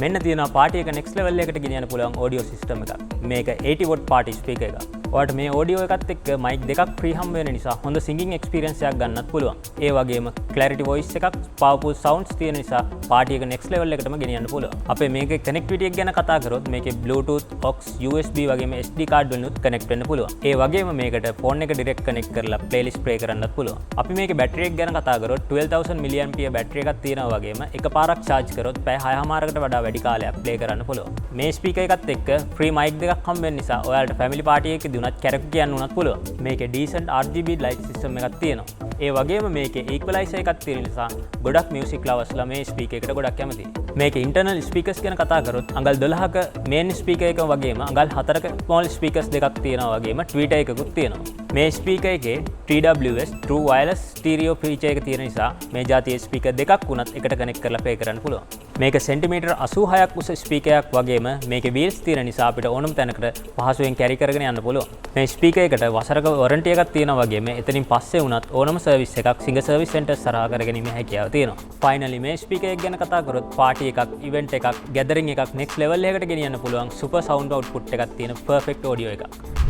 මෙන්න තියෙනවා පාටි එක නෙක්ස්ට් ලෙවල් එකට ගෙනියන්න පුළුවන් ඔඩියෝ සිස්ටම් එකක්. මේක 80 watt party speaker එකක්. ඔයාලට මේ ඔඩියෝ එකත් එක්ක මයික් දෙකක් ෆ්‍රී හම්බ වෙන නිසා හොඳ සිංගින් එක්ස්පීරියන්ස් එකක් ගන්නත් පුළුවන්. ඒ වගේම ක්ලැරිටි වොයිස් එකක්, පවර්ෆුල් සවුන්ඩ්ස් තියෙන නිසා පාටි එක නෙක්ස්ට් ලෙවල් එකටම ගෙනියන්න පුළුවන්. අපේ මේකේ කනෙක්ටිවිටි එක ගැන කතා කරොත් මේකේ Bluetooth, aux, USB වගේම SD card වලිනුත් කනෙක්ට් වෙන්න පුළුවන්. ඒ වගේම මේකට ෆෝන් එක ඩිරෙක්ට් කනෙක්ට් කරලා ප්ලේලිස්ට් ප්ලේ කරන්නත් පුළුවන්. අපි මේකේ බැටරි එක ගැන කතා කරොත් 12,000 mAh battery එකක් තියෙනවා වගේම එකපාරක් චාර්ජ් කරොත් පැය 6.5කට වඩා වැඩි කාලයක් ප්ලේ කරන්න පුළුවන්. මේ ස්පීකර් එකත් එක්ක ෆ්‍රී මයික් දෙකක් හම්බ වෙන නිසා ඔයාලට ෆැමිලි පාටි එකකදී උනත් කැරොකි කියන්න උනත් පුළුවන්. මේකේ ඩීසන්ට් RGB light system එකක් තියෙනවා. ඒ වගේම මේකේ ඊක්වලයිසර් එකක් තියෙන නිසා ගොඩක් මියුසික් ලවර්ස්ලා මේ ස්පීකර් එකට ගොඩක් කැමතියි. මේකේ ඉන්ටර්නල් ස්පීකර්ස් ගැන කතා කරොත් අඟල් 12ක මේන් ස්පීකර් එක වගේම අඟල් 4ක ස්මෝල් ස්පීකර්ස් දෙකක් තියෙනවා වගේම ට්වීටර් එකකුත් තියෙනවා. මේ ස්පීකර් එකේ TWS, True Wireless Stereo feature එක තියෙන නිසා මේ ජාතියේ ස්පීකර් දෙකක් වුණත් එකට කනෙක්ට් කරලා ප්ලේ කරන්න පුළුවන්. මේක සෙන්ටිමීටර් 86ක් උස ස්පීකර් එකක් වගේම මේකේ වීල්ස් තියෙන නිසා අපිට ඕනම තැනකට පහසුවෙන් කැරි කරගෙන යන්න පුළුවන්. මේ ස්පීකර් එකට වසරක වොරන්ටි එකක් තියෙනවා වගේම එතනින් පස්සේ වුණත් ඕනම සර්විස් එකක් සිංහ සර්විස් සෙන්ටර්ස් හරහා කරගැනීමේ හැකියාව තියෙනවා. ෆයිනලි මේ ස්පීකර් එක ගැන කතා කරොත් පාටි එකක්, ඉවෙන්ට් එකක්, ගැදරින් එකක් නෙක්ස්ට් ලෙවල් එකකට ගෙනියන්න පුළුවන් සුපර් සවුන්ඩ් අවුට්පුට් එකක් තියෙන පර්ෆෙක්ට් ඔඩියෝ එකක්.